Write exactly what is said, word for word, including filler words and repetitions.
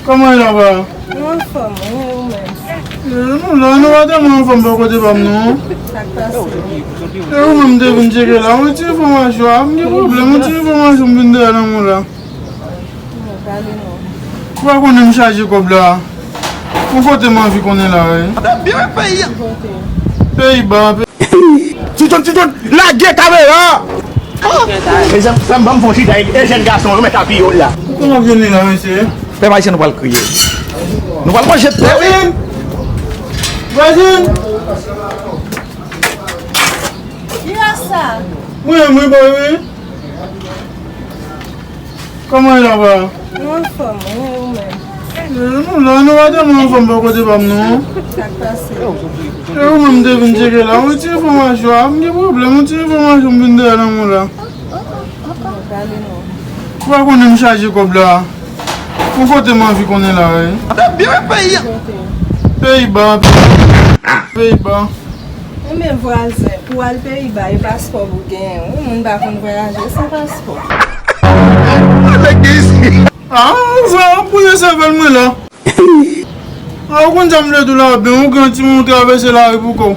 Kòman e la, pa? Nou anfòm, wi, e ou menm? E, nou la, nou pa tèlman anfòm bò kote pa m, non. Sa k pase? E ou menm, m te vin tcheke la, yon ti enfòmasyon, a, m gen pwoblèm, yon ti enfòmasyon m vin dèyè nan men w la. Non, pale non. Ou pa konnen m chaje kòb la. Yon kote m anvi konnen la, wi. Ki kote? Peyiba, Ti John, Ti John, lage kamera! Mezanmi, frè m, ban m fon chita, e jèn gason, yo mèt apiye w la. Ou konn ap jwenn li la, mesye? Pèp ayisyen, nou pral kriye. Nou pral manje tè, wi. Vwazin! Vwazin! Ki rès sa? Mwen, mwen, bò, wi. Kòman e la, pa? Nou anfòm, wi, e ou menm? E, nou la, nou pa tèlman anfòm bò kote pa m, non. Sa k pase? E ou menm, m te vin tcheke la, yon ti enfòmasyon, a, m gen pwoblèm, yon ti enfòmasyon m vin dèyè nan men w la. Bon, pale non. Ou pa konnen m chaje kòb la. Yon kote m anvi konnen la, wi. Ki kote? Peyiba, Peyiba. Enben vwazen, pou w al Peyiba, e paspò pou w genyen, wi, moun pa konn vwayaje san paspò. A, ou fè, w ap bouye sèvèl mwen la. A, ou konn sa m vle di w la, ben, ou gen timoun ou travèse lari pou kò w.